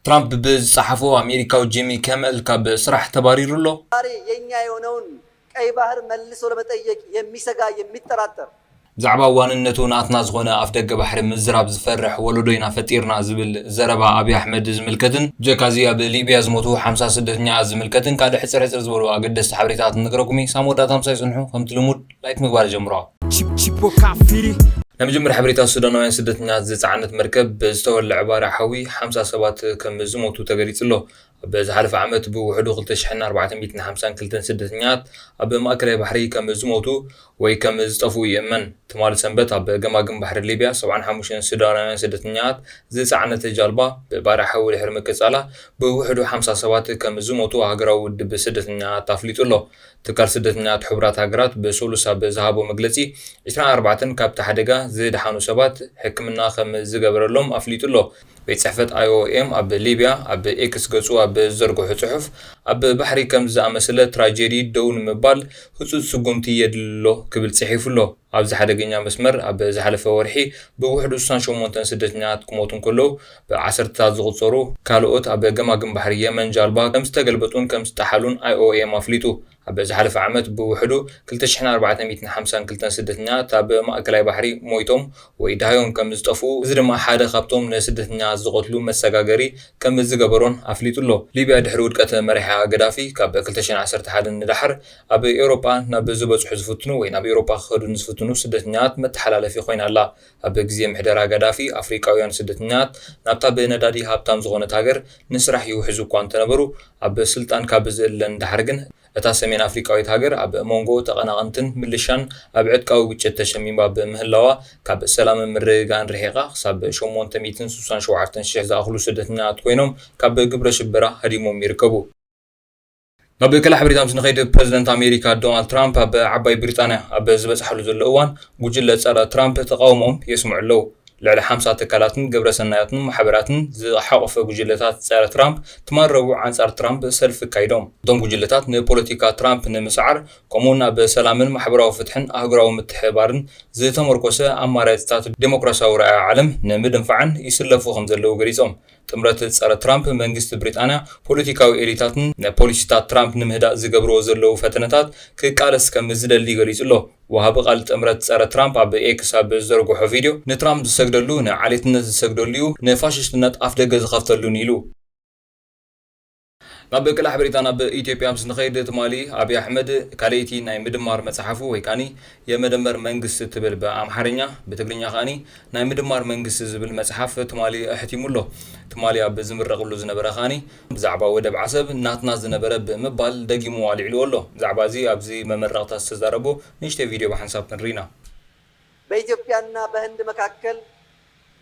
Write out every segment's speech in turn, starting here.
ትራምፕ ብዝጸሓፎ ኣሜሪካዊ ጂሚ ከመል ካብ ስራሕ ተባሪሩ ኣሎ። ዛሬ የኛ የሆነውን ቀይ ባህር መልሶ ለመጠየቅ የሚሰጋ የሚጠራጠር ብዛዕባ ዋንነቱ ናትና ዝኾነ ኣፍደገ ባሕሪ ምዝራብ ዝፈርሕ ወለዶ ኢና ፈጢርና ዝብል ዘረባ ኣብይ ኣሕመድ ዝምልከትን ብጀካዚ ኣብ ሊብያ ዝሞቱ ሓምሳ ስደተኛታት ዝምልከትን ካልእ ሕጽር ሕጽር ዝበሉ ኣገደስቲ ሓበሬታታት ንነግረኩም እዩ። ሳም ወዳእታ ምሳይ ጽንሑ። ከምቲ ልሙድ ላይክ ምግባር ጀምሮ። Chip- Chipo Kafiri. ናይ መጀመርያ ሓበሬታ ሱዳናውያን ስደተኛታት ዝጸዓነት መርከብ ብዝተወልዐ ባርዕ ሓዊ ሓምሳ ሰባት ከም ዝሞቱ ተገሊጹ ኣሎ። ኣብ ዝሓለፈ ዓመት ብውሕዱ ክልተ ሽሕን ኣርባዕተ ሚእትን ሓምሳን ክልተን ስደተኛታት ኣብ ማእከላይ ባሕሪ ከም ዝሞቱ ወይ ከም ዝጠፍኡ ይእመን። ትማሊ ሰንበት ኣብ ገማግም ባሕሪ ሊብያ ሰብዓን ሓሙሽተን ሱዳናውያን ስደተኛታት ዝጸዓነት ጃልባ ብባርዕ ሓዊ ድሕሪ ምቅጻላ ብውሕዱ ሓምሳ ሰባት ከም ዝሞቱ ሃገራዊ ውድብ ስደተኛታት ኣፍሊጡ ኣሎ። ትካል ስደተኛታት ሕቡራት ሃገራት ብሰሉስ ኣብ ዝሃቦ መግለጺ ዕስራን ኣርባዕተን ካብቲ ሓደጋ ዝደሓኑ ሰባት ሕክምና ከም ዝገበረሎም ኣፍሊጡ ኣሎ። ቤት ጽሕፈት ኣይ ኦ ኤም ኣብ ሊብያ ኣብ ኤክስ ገጹ ኣብ ዝዘርግሖ ጽሑፍ፣ ኣብ ባሕሪ ከም ዝኣመሰለ ትራጀዲ ደው ንምባል ህጹጽ ስጉምቲ የድሊ ኣሎ ክብል ጽሒፉ ኣሎ። ኣብዚ ሓደገኛ መስመር ኣብ ዝሓለፈ ወርሒ ብውሕዱ ስሳን ሸሞንተን ስደተኛታት ክሞቱ እንከለዉ፣ ብዓሰርተታት ዝቑጸሩ ካልኦት ኣብ ገማግም ባሕሪ የመን ጃልባ ከም ዝተገልበጡን ከም ዝጠሓሉን ኣይ ኦ ኤም ኣፍሊጡ። ኣብ ዝሓለፈ ዓመት ብውሕዱ ክልተ ሽሕን ኣርባዕተ ሚእትን ሓምሳን ክልተን ስደተኛታት ኣብ ማእከላይ ባሕሪ ሞይቶም ወይ ደሃዮም ከም ዝጠፍኡ፣ እዚ ድማ ሓደ ካብቶም ንስደተኛታት ዝቐትሉ መሰጋገሪ ከም ዝገበሮን ኣፍሊጡ ኣሎ። ሊብያ ድሕሪ ውድቀት መራሒኣ ገዳፊ ካብ ክልተ ሽሕን ዓሰርተ ሓደን ንደሓር ኣብ ኤውሮጳ ናብ ዝበጽሑ ዝፍትኑ ወይ ናብ ኤውሮጳ ክኸዱ ንዝፍትኑ ስደተኛታት መተሓላለፊ ኮይና ኣላ። ኣብ ግዜ ምሕደራ ገዳፊ ኣፍሪቃውያን ስደተኛታት ናብታ ብነዳዲ ሃብታም ዝኾነት ሃገር ንስራሕ ይውሕዙ እኳ እንተነበሩ፣ ኣብ ስልጣን ካብ ዝእለ ንደሓር ግን እታ ሰሜን ኣፍሪቃዊት ሃገር ኣብ መንጎ ተቐናቐንትን ምልሻን ኣብ ዕጥቃዊ ግጭት ተሸሚማ ብምህላዋ፣ ካብ ሰላምን ምርግጋእን ርሒቓ ክሳብ ሸሞንተ ሚእትን ስሳን ሸውዓተን ሽሕ ዝኣኽሉ ስደተኛታት ኮይኖም ካብ ግብረ ሽበራ ሃዲሞም ይርከቡ። ናብ ካልእ ሓበሬታ ምስ ንኸይድ፣ ፕረዚደንት ኣሜሪካ ዶናልድ ትራምፕ ኣብ ዓባይ ብሪጣንያ ኣብ ዝበጽሓሉ ዘሎ እዋን፣ ጉጅለ ጸረ ትራምፕ ተቓውሞኦም የስምዑ ኣለዉ። ልዕሊ ሓምሳ ትካላትን ግብረ ሰናያትን ማሕበራትን ዝሓቖፈ ጉጅለታት ጸረ ትራምፕ ትማል ረቡዕ ኣንጻር ትራምፕ ሰልፊ ኣካይዶም። እቶም ጉጅለታት ንፖለቲካ ትራምፕ ንምስዓር፣ ከምኡውን ኣብ ሰላምን ማሕበራዊ ፍትሕን ኣህጉራዊ ምትሕብባርን ዝተመርኮሰ ኣማራጺታት ዴሞክራሲያዊ ረኣይ ዓለም ንምድንፋዕን ይስለፉ ከም ዘለዉ ገሊጾም። ጥምረት ጸረ ትራምፕ መንግስቲ ብሪጣንያ ፖለቲካዊ ኤሊታትን ንፖሊሲታት ትራምፕ ንምህዳእ ዝገብርዎ ዘለዉ ፈተነታት ክቃለስ ከም ዝደሊ ገሊጹ ኣሎ። ወሃቢ ቃል ጥምረት ጸረ ትራምፕ ኣብ ኤክስ ኣብ ዝዘርግሖ ቪድዮ፣ ንትራምፕ ዝሰግደሉ ንዓሌትነት ዝሰግደሉ እዩ፣ ንፋሽስትነት ኣፍደገ ዝኸፍተሉን ኢሉ። ናብ ካልእ ሓበሬታ ናብ ኢትዮጵያ ምስ ንኸይድ፣ ትማሊ ኣብይ ኣሕመድ ካልኣይቲ ናይ ምድማር መጽሓፉ ወይ ከኣኒ የመደመር መንግስት እትብል ብኣምሓርኛ፣ ብትግርኛ ከኣኒ ናይ ምድማር መንግስት ዝብል መጽሓፍ ትማሊ ኣሕቲሙ ኣሎ። ትማሊ ኣብ ዝምረቕሉ ዝነበረ ከኣኒ ብዛዕባ ወደብ ዓሰብ ናትና ዝነበረ ብምባል ደጊሙ ኣልዒልዎ ኣሎ። ብዛዕባ እዚ ኣብዚ መመረቕታ ዝተዛረቦ ንእሽተይ ቪድዮ ብሓንሳብ ክንርኢ ኢና። በኢትዮጵያና በህንድ መካከል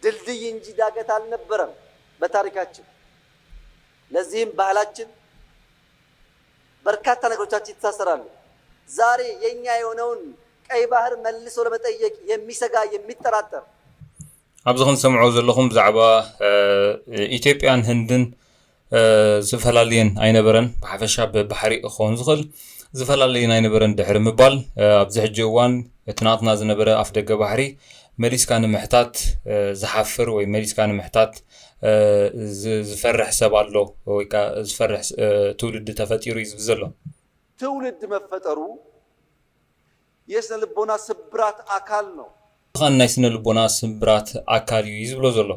ድልድይ እንጂ ዳገት አልነበረም በታሪካችን። ለዚህም ባህላችን በርካታ ነገሮቻችን ይተሳሰራሉ። ዛሬ የኛ የሆነውን ቀይ ባህር መልሶ ለመጠየቅ የሚሰጋ የሚጠራጠር ኣብዚ ክንሰምዖ ዘለኹም ብዛዕባ ኢትዮጵያን ህንድን ዝፈላለየን ኣይነበረን። ብሓፈሻ ብባሕሪ ክኸውን ዝኽእል ዝፈላለየን ኣይነበረን ድሕሪ ምባል፣ ኣብዚ ሕጂ እዋን እቲ ናትና ዝነበረ ኣፍደገ ባሕሪ መሊስካ ንምሕታት ዝሓፍር ወይ መሊስካ ንምሕታት ዝፈርሕ ሰብ ኣሎ ወይ ከዓ ዝፈርሕ ትውልዲ ተፈጢሩ እዩ ዝብል ዘሎ። ትውልድ መፈጠሩ የስነ ልቦና ስብራት አካል ነው። ኻን ናይ ስነ ልቦና ስብራት ኣካል እዩ ዝብሎ ዘሎ።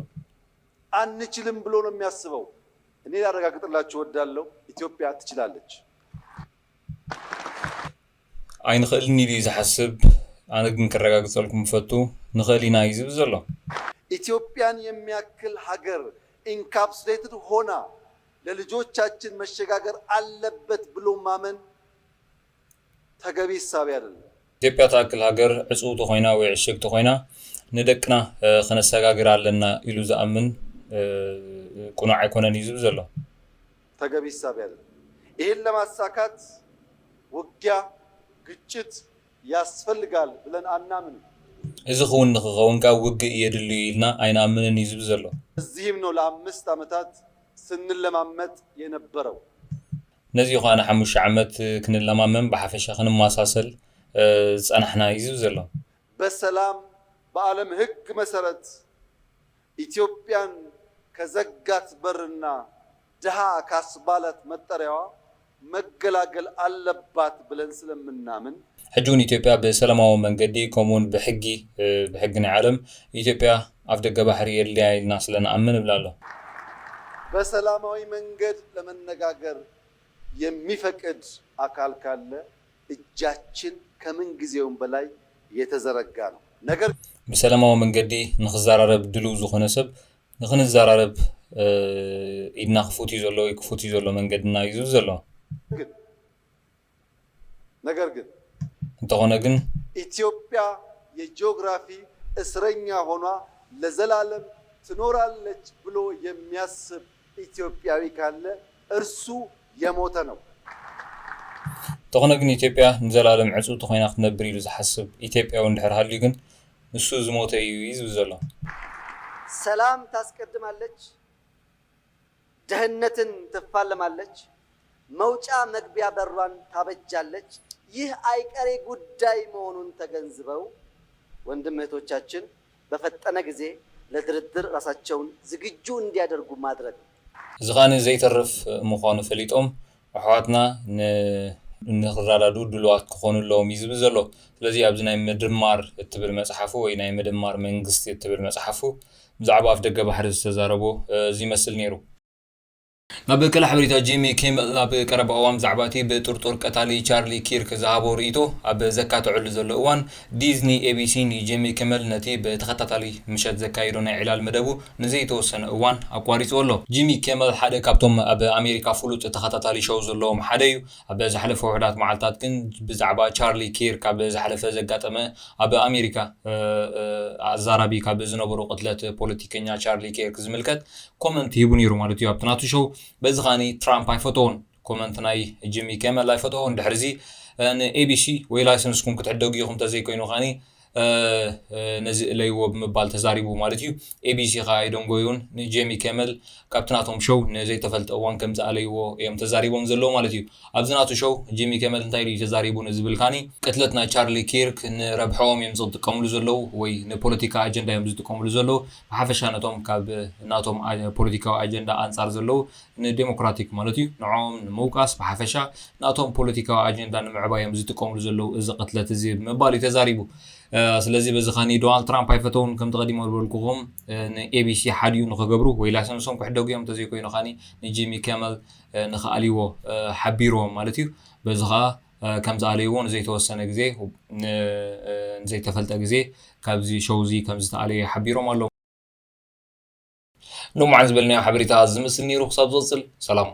አንችልም ብሎ ነው የሚያስበው። እኔ ላረጋግጥላችሁ እወዳለሁ፣ ኢትዮጵያ ትችላለች። ኣይንኽእልን ኢሉ እዩ ዝሓስብ። ኣነ ግን ከረጋግጸልኩም እፈቱ፣ ንኽእል ኢና እዩ ዝብል ዘሎ። ኢትዮጵያን የሚያክል ሀገር ኢንካፕሱሌትድ ሆና ለልጆቻችን መሸጋገር አለበት ብሎ ማመን ተገቢ እሳቤ አይደለም። ኢትዮጵያ ትኣክል ሃገር ዕጽውቲ ኮይና ወይ ዕሽግቲ ኮይና ንደቅና ክነሰጋግር ኣለና ኢሉ ዝኣምን ቅኑዕ ኣይኮነን እዩ ዝብል ዘሎ። ተገቢ እሳቤ አይደለም። ይህን ለማሳካት ውጊያ፣ ግጭት ያስፈልጋል ብለን አናምንም። እዚ ክውን ንክኸውን ከዓ ውግእ የድልዩ ኢልና ኣይንኣምንን እዩ ዝብል ዘሎ። እዚህም ነው ለአምስት ዓመታት ስንለማመጥ የነበረው። ነዚ ኸዓ ንሓሙሽተ ዓመት ክንለማመን ብሓፈሻ ክንመሳሰል ዝጸናሕና እዩ ዝብል ዘሎ። በሰላም በዓለም ሕግ መሰረት ኢትዮጵያን ከዘጋት በርና ድሃ ካስባላት መጠሪያዋ መገላገል ኣለባት ብለን ስለምናምን፣ ሕጂ እውን ኢትዮጵያ ብሰላማዊ መንገዲ ከምኡውን ብሕጊ ብሕጊ ናይ ዓለም ኢትዮጵያ ኣፍ ደገ ባሕሪ የድልያ ኢልና ስለንኣምን እብላ ኣሎ። በሰላማዊ መንገድ ለመነጋገር የሚፈቅድ አካል ካለ እጃችን ከምን ጊዜውም በላይ የተዘረጋ ነው። ነገር ብሰላማዊ መንገዲ ንክዘራረብ ድልው ዝኾነ ሰብ ንክንዘራረብ ኢድና ክፉት እዩ ዘሎ ወይ ክፉት እዩ ዘሎ መንገድና እዩ ዝብል ዘሎ። ነገር ግን እንተኾነ ግን ኢትዮጵያ የጂኦግራፊ እስረኛ ሆኗ ለዘላለም ትኖራለች ብሎ የሚያስብ ኢትዮጵያዊ ካለ እርሱ የሞተ ነው። እንተኾነ ግን ኢትዮጵያ ንዘላለም ዕፅውቲ ኮይና ክትነብር ኢሉ ዝሓስብ ኢትዮጵያዊ እንድሕር ሃልዩ ግን ንሱ ዝሞተ እዩ እዩ ዝብል ዘሎ። ሰላም ታስቀድማለች፣ ድህነትን ትፋለማለች፣ መውጫ መግቢያ በሯን ታበጃለች። ይህ አይቀሬ ጉዳይ መሆኑን ተገንዝበው ወንድም እህቶቻችን በፈጠነ ጊዜ ለድርድር ራሳቸውን ዝግጁ እንዲያደርጉ ማድረግ። እዚ ከዓኒ ዘይተርፍ ምዃኑ ፈሊጦም ኣሕዋትና ንክረዳዱ ድልዋት ክኾኑ ኣለዎም እዩ ዝብል ዘሎ። ስለዚ ኣብዚ ናይ ምድማር እትብል መፅሓፉ ወይ ናይ ምድማር መንግስቲ እትብል መፅሓፉ ብዛዕባ ኣፍ ደገ ባሕሪ ዝተዛረቦ እዚ ይመስል ነይሩ። ናብ ካልእ ሓበሬታ፣ ጂሚ ኪመል ኣብ ቀረባ እዋን ብዛዕባ እቲ ብጥርጡር ቀታሊ ቻርሊ ኪርክ ዝሃቦ ርእይቶ ኣብ ዘካትዐሉ ዘሎ እዋን፣ ዲዝኒ ኤቢሲ ንጂሚ ኪመል ነቲ ብተኸታታሊ ምሸት ዘካየዶ ናይ ዕላል መደቡ ንዘይተወሰነ እዋን ኣቋሪጽዎ ኣሎ። ጂሚ ኪመል ሓደ ካብቶም ኣብ ኣሜሪካ ፍሉጥ ተኸታታሊ ሾው ዘለዎም ሓደ እዩ። ኣብ ዝሓለፈ ውሑዳት መዓልታት ግን ብዛዕባ ቻርሊ ኪርክ ኣብ ዝሓለፈ ዘጋጠመ ኣብ ኣሜሪካ ኣዛራቢ ካብ ዝነበሩ ቅትለት ፖለቲከኛ ቻርሊ ኪርክ ዝምልከት ኮመንት ሂቡ ነይሩ ማለት እዩ ኣብቲ ናቱ ሾው። በዚ ከዓኒ ትራምፕ ኣይፈተዎን፣ ኮመንት ናይ ጂሚ ኪመል ኣይፈተዎን። ድሕርዚ ንኤቢሲ ወይ ላይሰንስኩም ክትሕደጉ ኢኹም፣ እንተዘይኮይኑ ከዓኒ ነዚ እለይዎ ብምባል ተዛሪቡ ማለት እዩ። ኤቢሲ ከኣ ኣይደንጎዩን፣ ንጂሚ ኪመል ካብቲ ናቶም ሾው ንዘይተፈልጠ እዋን ከም ዝኣለይዎ እዮም ተዛሪቦም ዘለዉ ማለት እዩ። ኣብዚ ናቱ ሾው ጂሚ ኪመል እንታይ ኢሉ እዩ ተዛሪቡ ንዝብል ከዓኒ፣ ቅትለት ናይ ቻርሊ ኪርክ ንረብሐኦም እዮም ዝጥቀምሉ ዘለዉ ወይ ንፖለቲካ ኣጀንዳ እዮም ዝጥቀምሉ ዘለዉ። ብሓፈሻ ነቶም ካብ ናቶም ፖለቲካዊ ኣጀንዳ ኣንጻር ዘለዉ ንዴሞክራቲክ ማለት እዩ ንዕኦም ንምውቃስ ብሓፈሻ ናቶም ፖለቲካዊ ኣጀንዳ ንምዕባይ እዮም ዝጥቀምሉ ዘለዉ እዚ ቅትለት እዚ ብምባል እዩ ተዛሪቡ። ስለዚ በዚ ከኒ ዶናልድ ትራምፕ ኣይፈተውን ከምቲ ቀዲሞ ዝበልኩኹም ንኤቢሲ ሓድዩ ንክገብሩ ወይ ላይሰንሶም ክሕደጉ እዮም እንተዘይኮይኑ ከኒ ንጂሚ ኪመል ንክኣልይዎ ሓቢርዎም ማለት እዩ። በዚ ከዓ ከም ዝኣለይዎ ንዘይተወሰነ ግዜ ንዘይተፈልጠ ግዜ ካብዚ ሾው እዚ ከም ዝተኣለየ ሓቢሮም ኣለዉ። ሎማዓንቲ ዝበልናዮ ሓበሬታ ዝመስል ነይሩ። ክሳብ ዝቕፅል ሰላም።